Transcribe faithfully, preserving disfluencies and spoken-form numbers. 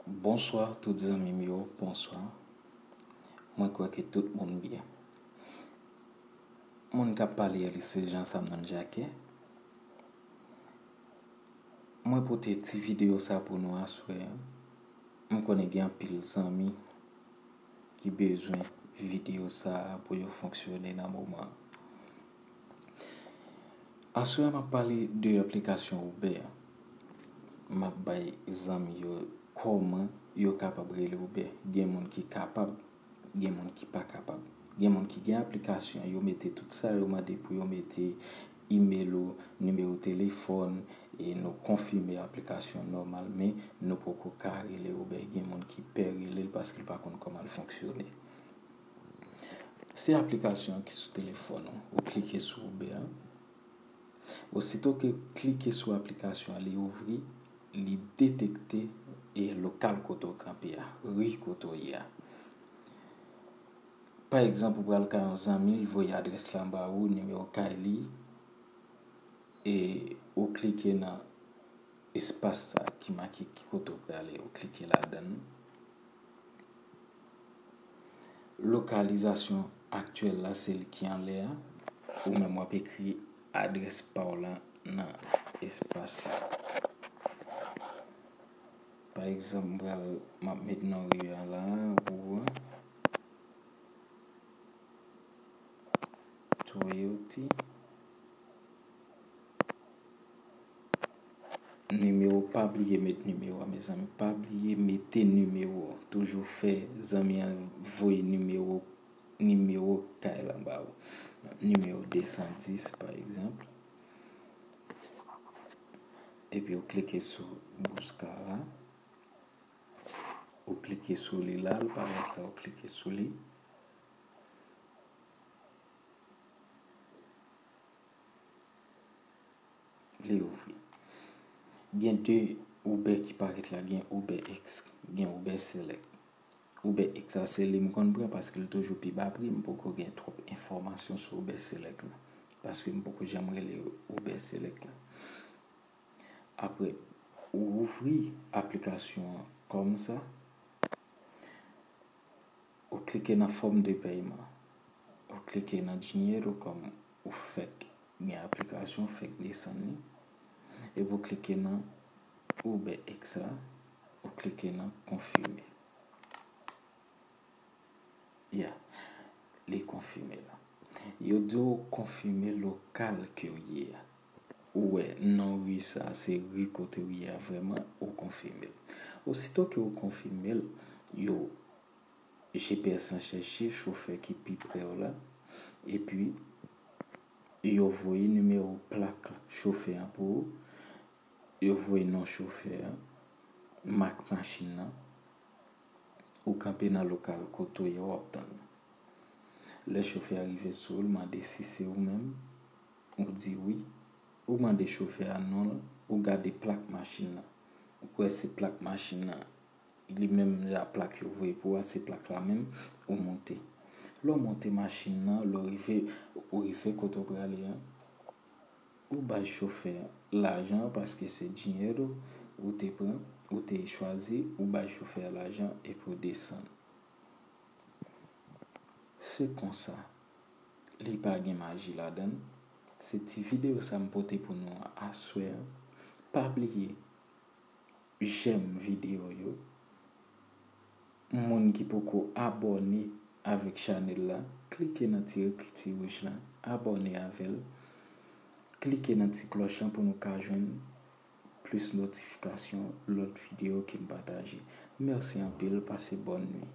Bonswa tout zanmi m yo, bonswa. Mwen kwè ke tout moun byen. Moun k ap pale a, li se Jean Samnon Jacquet. Mwen pote ti videyo sa pou nou aswè a. M konnen gen anpil zanmi ki bezwen videyo sa a pou yo fonksyone nan moman an. Aswè a, m ap pale de aplikasyon Uber. M ap bay zanmi yo kòman yo kapab rele Uber. Gen moun ki kapab, gen moun ki pa kapab. Gen moun ki gen aplikasyon, yo mete tout sa yo mande pou yo mete, imel ou, nimewo telefòn, e nou konfime aplikasyon nòmal, men nou poko ka rele Uber. Gen moun ki pè rele l paske l pa konn kòman l fonksyone. Se aplikasyon ki sou telefòn ou. Ou klike sou Uber an. Osito ke klike sou aplikasyon an, li ouvri, li detekte e lokal kote w kanpe a, ri kote w ye a. Pa egzanp, ou pral kay yon zanmi, l voye adrès la ba ou, nimewo kay li, e ou klike nan espas sa ki make ki kote w prale, ou klike ladan l. Lokalizasyon aktyèl la, se li ki anlè a. Ou menm w ap ekri adrès pa w la nan espas sa. Pa egzanp, m pral, m ap met non ri a la, Rue Toyoti. Nimewo, pa bliye met nimewo a, mezanmi. Pa bliye mete nimewo. Toujou fè zanmi an voye nimewo, nimewo kay la ba ou. Nimewo de san dis, pa egzanp. Epi ou klike sou Buscar la. Ou klike sou li la, l parèt la, ou klike sou li. Li ouvri. Gen de Uber ki parèt la, gen Uber X, gen Uber Select. Uber X la, se li m konn pran paske l toujou pi ba pri, m poko gen twòp enfòmasyon sou Uber Select la. Paske m poko janm rele Uber Select la. Apre, ou ouvri aplikasyon an kòm sa, ou klike nan forme de paiement, ou klike nan dinero kòm ou fèk gen aplikasyon, fèk desann li, epi ou klike nan Uber X la, ou klike nan konfime. Ya, li konfime la. Yo di w konfime lokal ke w ye a. Ou wè, non ri sa, se ri kote w ye a vrèman, ou konfime l. Osito ke ou konfime l, yo, G P S lan chèche chofè ki pi pre w la, epi yo voye nimewo plak chofè an pou ou, yo voye non chofè an, mak machin nan, ou kanpe nan lokal kote w ye, w ap tann. Lè chofè a rive sou ou, l mande si se ou menm, ou di wi. Ou mande chofè a non l, ou gade plak machin nan. Ou kwè se plak machin nan, li menm la plak yo voye pou ou a, se plak la menm, ou monte. Lè w monte machin nan, lè w rive, ou rive kote w prale an, ou bay chofè a lajan paske se dinero ou te pran, ou te chwazi, ou bay chofè a lajan epi w desann. Se konsa, li pa gen maji ladan l. Se ti videyo sa m pote pou nou aswè a. Pa bliye, jèm videyo yo. Moun ki poko abòne avèk chanèl la, klike nan ti ekriti wouj la, abòne avè l. Klike nan ti klòch lan pou nou ka jwenn plis notifikasyon lòt videyo ke m pataje. Mèsi anpil, pase bòn nwi.